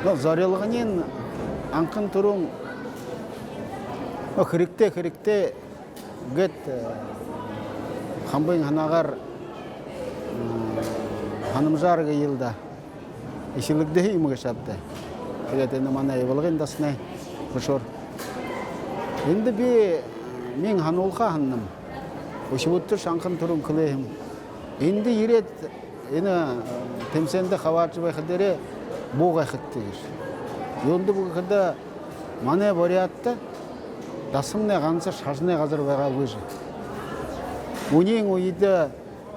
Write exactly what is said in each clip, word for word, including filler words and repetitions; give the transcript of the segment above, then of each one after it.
Но зорилгынь анхан түрүүн, но, хэрэгтэй, хэрэгтэй гээд, э, хамбын һанаагаар, м, һанамжаар гэел даа. Эхилэгдэһэн юм гээшэ ааб даа. Тиигээд энэ манай Ивалгын дасанай бэшээр. Эндэ би, э, мүн һануулха һананам. Үхибүүдтэшье анхан түрүүн хэлээ һэм. Эндэ ерээд энэ, э, тэмсээндэ хабаадажа байхадаа буу гайхагты гэжэ. Юундэб гэхэдэ, манай Буряадта дасамнай ганса шажанай газар байгаагүй гэжэ. Үнин үедэ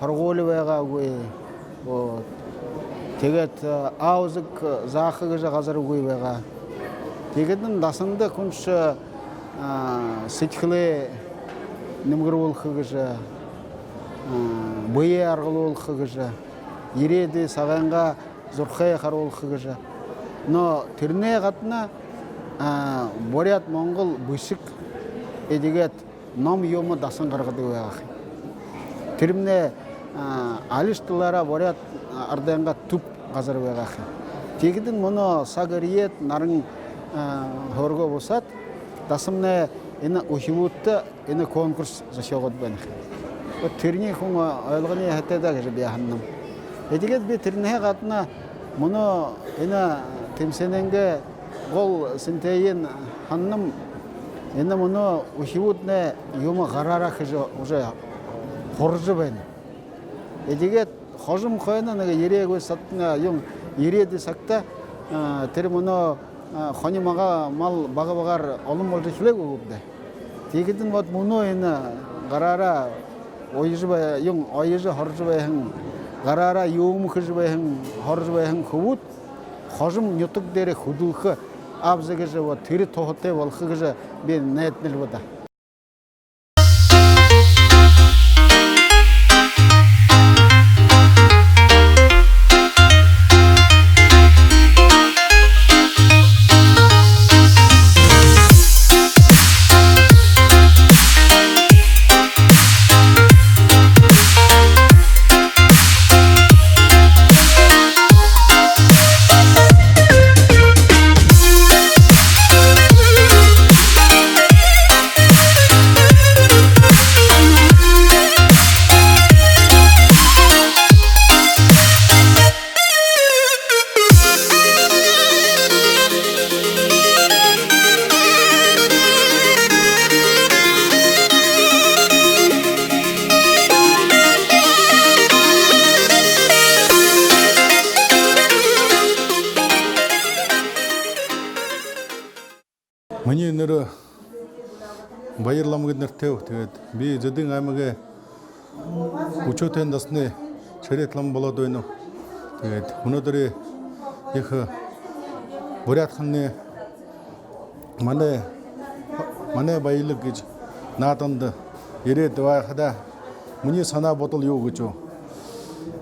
һургуули байгаагүй. Вот. Тиигээд, э, аба эжы, э, зааха гэжэ газар үгы байгаа. Тиигээд энэ дасанда хүншье, а, сэдьхэлээ нэмгэрүүлхэ гэжэ, а, бэеэ аргалуулха гэжэ, ерээдүй сагайнгаа зурхай харуулха гэжэ. Но тэрэнэй гадна, а, буряад-монгол бэшэг, эдигээд ном юумэ дасан гаргадаг байгаа ха юм. Тэрэмнай, а, алишье талаараа буряад, а, арадайнгаа түб газар байгаа ха юм. Тиихэдэнь мүнөө саг эрьеэд, наран, а, һөөргөө бусаад, дасамнай энэ үхибүүдтэ энэ конкурс зохёогоод байна ха юм. Вот тэрэниие хүн, а, ойлгоно ёһотой даа гэжэ би һананам. Эдигээд би тэрэнһээ гадна мүнөө энэ тэмсээнэйнгээ гол сэнтэйень һананам, энэ мүнөө үхибүүднай юумэ гараараа хэжэ уже һуража байна. Эдигээд хожом хойно нэгэ ерээгүй сагта, юун, ерээдүй сагта, а, тэрэ мүнөө, а, хони мага-, мал бага багаар олон болжо эхилээ гүб даа. Тиихэдэнь вот мүнөө энэ гараараа оёжо бай-, юун, оёжо һуража байһан, гараараа юумэ хэжэ байһан, һуража байһан хүбүүд хожом нютаг дээрэ хүдэлхэ аабза гэжэ, вот тэрэ туһатай болохо гэжэ би найданал ба даа. Минии нэрэ Баяр лама гээд нэрэтэйб. Тиигээд би Зэдын аймагай Үшөөтэйн дасанай Шэрээтэ лама болоод байнаб. Тиигээд мүнөөдэр ехэ буряад хэлэнэй «Манай, манай баялиг» гэжэ нааданда ерээд байхадаа минии һанаа бодол юу гэжэ,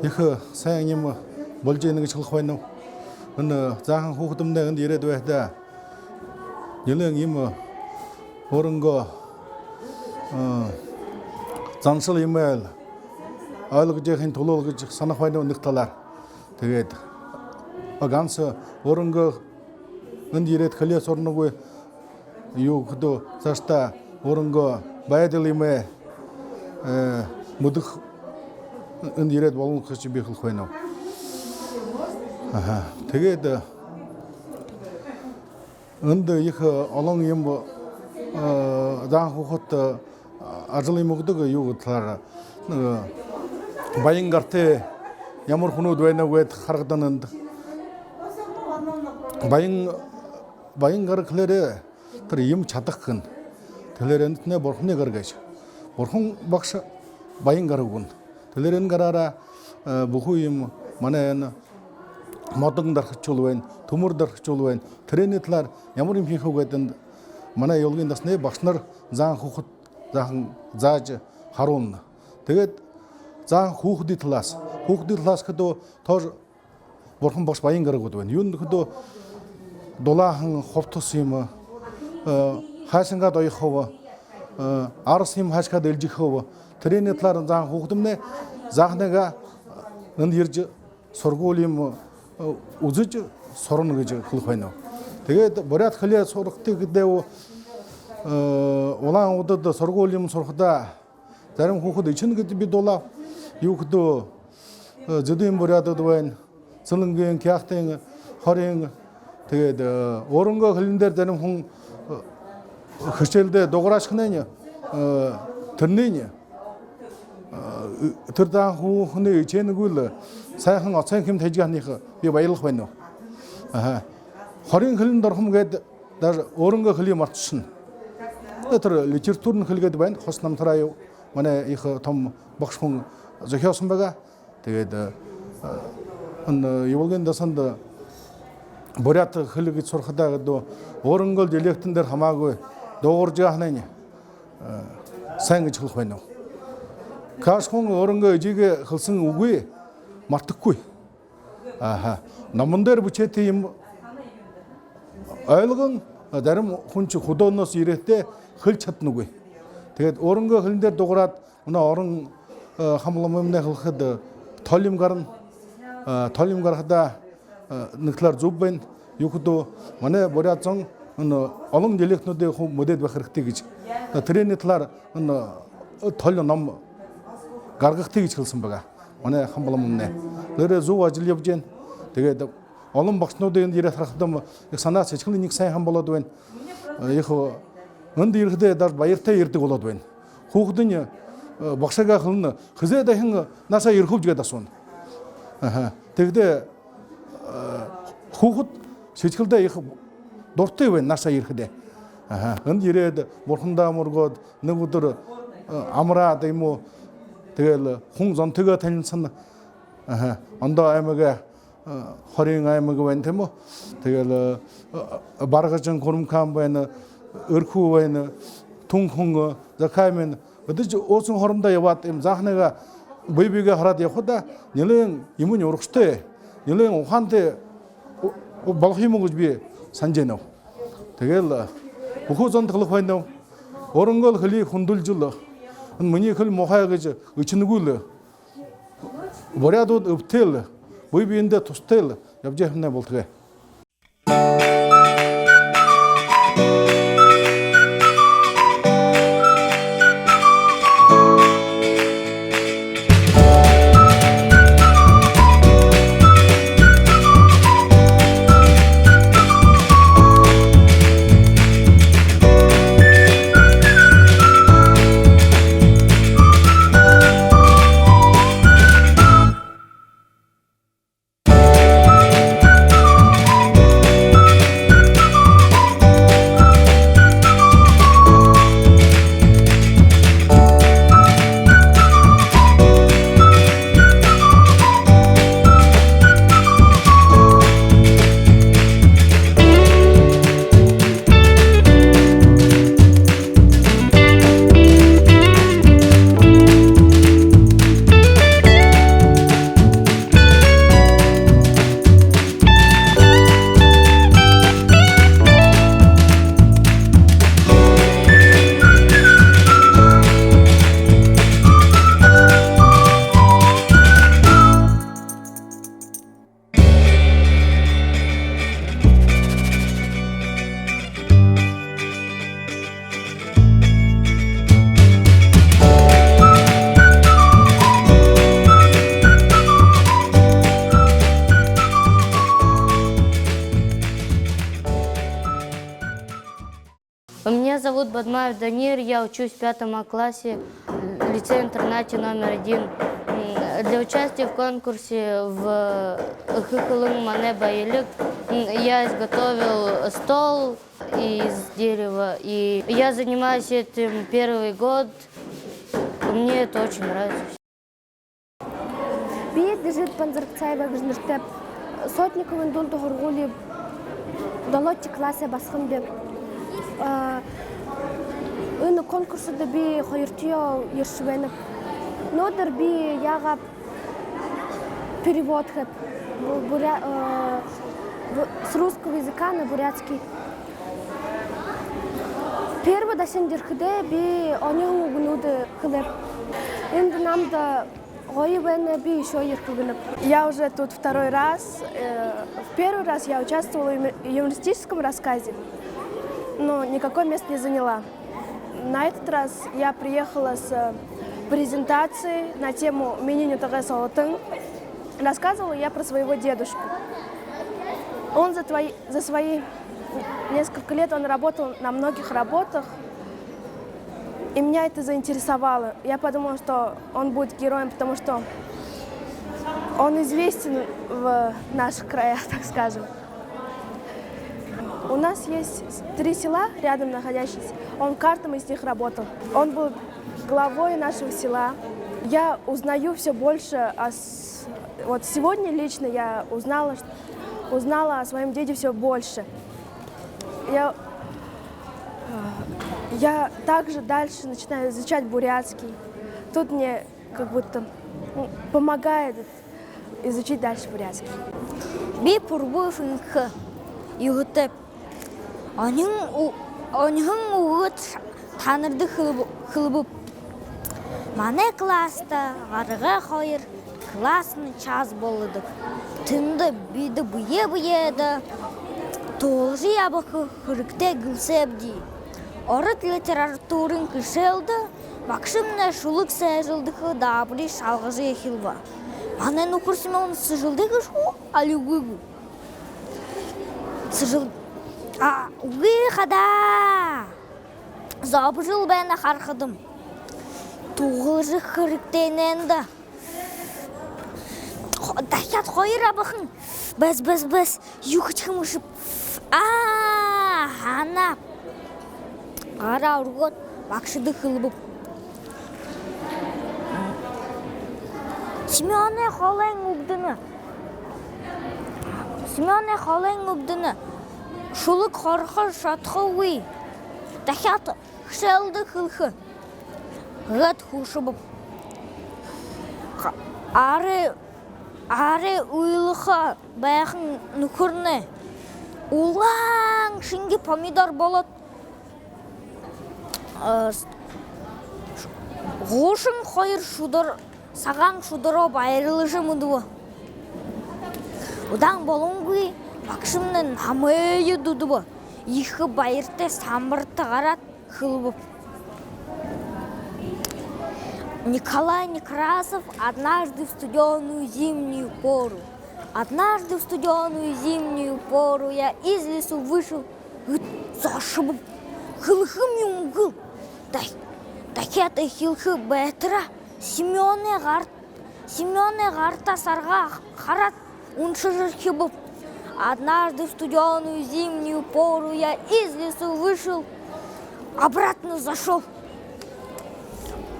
ехэ һайн юумэ болжо байна гэжэ хэлэхэ байнаб. Энэ заахан хүүхэдэмнай эндэ ерээд байхадаа нилээн юумэ өөрынгөө, э, заншал юумэ ойлгожо байхын түлөө гэжэ һанахагүй байна нэгэ талаар. Тиигээд ганса өөрынгөө эндэ ерээд хэлэеэ һуранагүй, юу гэхэдэ, саашадаа өөрынгөө байдал юумэ, э, мэдэхэ, эндэ ерээд болоно гэжэ би хэлэхэ байнаб. Аха. Тиигээд, э, эндэ ехэ олон юумэ, э, заахан хүүхэдтэ, э, ажал юумэ үгэдэг, юу гэхэдэ, талаар, нэгэ баян гаратай ямар хүнүүд байнаб гээд харагдана эндэ. Баян, баян гара гэхэлээрээ тэрэ юумэ шадаха гэнэ. Тиигээд эндэтнай бурханай гара гээшэ. Бурхан багша баян гара үгэнэ. Тиигээд энэ гараараа, э, бүхы юумэ манай энэ модон дархашуул байна, түмэр дархашуул байна. Тэрэнэй талаар ямар юумэ хэхэб гээд эндэ манай Ивалгын дасанай багшанар заахан хүүхэдтэ заахан заажа харуулна. Тиигээд заахан хүүхэдэй талаһаа, хүүхэдэй талаһаа гэхэдэ тоже бурхан багша баян гара үгэдэг байна. Юундэб гэхэдэ дулаахан хубсаһа юумэ, э, хайшан гээд оёхоб, э, арһа юумэ хайшан гээд эльжэхэб. Тэрэнэй талаар заахан хүүхэдэмнай зааханайгаа эндэ ержэ һургуули юумэ, э, үзэжэ, һурана гэжэ хэлэхэ байнаб. Тиигээд буряад хэлээ һургахада гэдэг, э, Улаан-Үдэдэ һургуули юумэ һурахадаа зарим хүүгэд эшэнэ гэжэ би дуулааб. Юу гэхэдэ, э, Зэдын буряадууд байна, Сэлэнгын, Хяагтын, Хориин. Тиигээд, э, өөрынгөө хэлэн дээрэ зарим хүн, э, хэшээлдээ дуугараа һаань, э, тэрэнэйнь, э, тэрэ заахан хүүгэдынь эшээнэгүйл, һайхан оценка юумэ табижа һанаһан ехэ би баярлаха байнаб. Аха. Хориин хэлэн дурһам гээд даже өөрынгөө хэлые марташана. Тэрэ литературна хэлэ гээд байна, Хоса Намтараев, манай ехэ том багша хүн зохёоһон байгаа. Тиигээд, э, энэ Ивалгын дасанда буряад хэлэ гэжэ һурахадаа гэдэг, өөрынгөө диалектэн дээрэ хамаагүй дуугаржа һанаһан, э, һайн гэжэ хэлэхэ байнаб. Кашхун өөрынгөө эжыгээ хэлэһэн үгые мартахагүй. Аха. Номон дээрэ бэшээтэй юумэ ойлгон, зарим хүншье хүдөөнһөө ерээтэй, хэлэжэ шаданагүй. Тиигээд өөрынгөө хэлэн дээрэ дуугараад, мүнөө орон, э, хамба ламамнай хэлэхэдэ, э, толи юумэ гарана. Э, толи юумэ гарахадаа, э, нэгэ талаар зүб байна. Юу гэхэдэ, манай буряад зон энэ олон диалектнүүдые хуу мэдээд байха хэрэгтэй гэжэ. Э, тэрэнэй талаар энэ, э, толи ном гаргахатай гэжэ хэлэһэн байгаа манай хамба ламамнай. Тэрэ зүб ажал ябажа байна. Тиигээд олон багшанарые эндэ ерээд харахадам, ехэ һанаа сэдьхэл нэгэ һайхан болоод байна. Э, ехэ, э, эндэ ерэхэдээ даже баяртай ерэдэг болоод байна. Хүүгэдынь, э, багшагаа хэлэнэ: «Хэзээ дахин нааша ерэхэбши?» — гээд асууна. Аха. Тиихэдээ, э, хүүгэд сэдьхэлдээ ехэ дуратай байна нааша ерэхэдээ. Аха. Эндэ ерээд, бурхандаа мүргөөд, нэгэ үдэр, э, амараад юм гү, тиигээл хүн зонтойгоо танилсана. Аха. Ондоо аймаг, э, Хориин аймаг байна, тиимэ гү? Тиигээл, э, Баргажан, Курумкан байна, Эрхүү байна, Түнхэн, э, Захаамин. Эдэ ууһан хоорондоо ябаад, иимэ зааханайгаа бэе бэеэ хараад ябахада, нэлээн юумэн урагшатай, нэлээн ухаантай, у-, у-, болохо юм гү гэжэ би һанажа байнаб. Тиигээл, э, бүхы зондо хэлэхэ байнаб: өөрынгөө хэлые хүндэлжэл, энэ минии хэлэ муухай гэжэ эшэнэгүйл, буряадууд эбтэйл, бэе бэедээ тустайл ябажа байхамнай болтогой. Меня зовут Бадмаев Данир, я учусь в пятом А классе в лицее-интернате номер один. М, для участия в конкурсе в «Эхэ хэлэн — манай баялиг», м, я изготовил стол из дерева, и я занимаюсь этим первый год. Мне это очень нравится. Би Дэжид Банзаракцаева гэжэ нэрэтэйб. Сотниковын дунда һургуулиин долоодохи классай басаган би. А, энэ конкурсдо би хоёртоёо ерэжэ байнаб. Мүнөөдэр би яагааб, перевод хээб. Бу-, буря-, э, бу-, с русского языка на бурятский. Первый дахин ерэхэдээ би оньһон үгэнүүдые хэлээб. Эндэ намда Гоё байна, би ещё ерэхэ гэнэб. Я уже тут второй раз. Э, в первый раз я участвовала в юм-, юмористическом рассказе, но никакое место не заняла. На этот раз я приехала с, э, презентацией на тему «Минии нютагай золотон». Рассказывала я про своего дедушку. Он за твои, за свои несколько лет он работал на многих работах, и меня это заинтересовало. Я подумала, что он будет героем, потому что он известен в наших краях, так скажем. У нас есть три села рядом находящиеся. Он в каждом из них работал. Он был главой нашего села. Я узнаю всё больше о с-, вот сегодня лично я узнала, ш-, узнала о своём деде всё больше. Я, э, я также дальше начинаю изучать бурятский. Тут мне как будто, ну, помогает изучить дальше бурятский. Би Пурбуев Энхэ, Юһэтэйб. Оньһон ү-, оньһон үгэ таанарта хэлэб-, хэлэбэб. Манай класста гарагай хоёр классный час болодог. Тэндэ бидэ бэе бэедээ туһалжа ябаха хэрэгтэй гэлсээбди. Ород литературын хэшээлдэ багшамнай шүлэг сээжэлдэхэ даабари шалгажа эхилбэ. Манай нүхэр Семён сээжэлдээ гээшэ гү, али үгы гү? Сээжэл-, а, үгы хадаа. Зобожол байна харахадам. Туһалжа хэрэгтэй нэндэ. Хо-, дахяад хоёр абахан. Бэс, бэс, бэс. Юу хэжэ хэмшэб. А, һанаа. Гараа үргөөд, багшада хэлэбэб. Семёнэй холын үбдэнэ. Семёнэй холын үбдэнэ. Шүлэг хорохо шадахагүй. Дахяад хэшээлдэ хэлэхэ гээд хүшэбэб. Ха-, арай, арай уйлаха байһан нүхэрнай улаан шэнги помидор болоод, э, с-, гушан хоёр шүдэр, сагаан шүдэрөө баярлажа мүдбэ. Удаан болонгүй багшамнай намайе дуудба. Ехэ баяртай самбарта гараад хэлэбэб. Николай Некрасов «Однажды в студёную зимнюю пору». «Однажды в студёную зимнюю пору я из лесу вышел», — гээд зогсобоб. Хэлэхэм юм гү? Да-, дахяад эхилхэ байтараа Семёнэй гар-, Семёнэй гартаа саргаа хараад уншажархибаб. «Однажды в студёную зимнюю пору я из лесу вышел, обратно зашёл».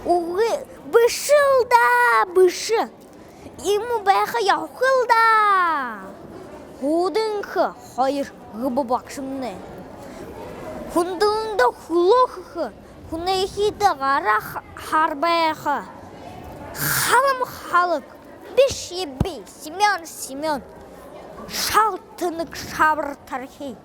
Үгы, бэшэл даа, бэшэ. Иимэ байха ёһотой л даа. Хүдэнхэ хоёр гэбэ багшамнай. Хүндэлэндэ хүлөө хэхэ, хүнэйхидэ гараа ха-, харбайха. Халам халаг бэшэ би, Семён, Семён. Шал тэнэг шабар тархи.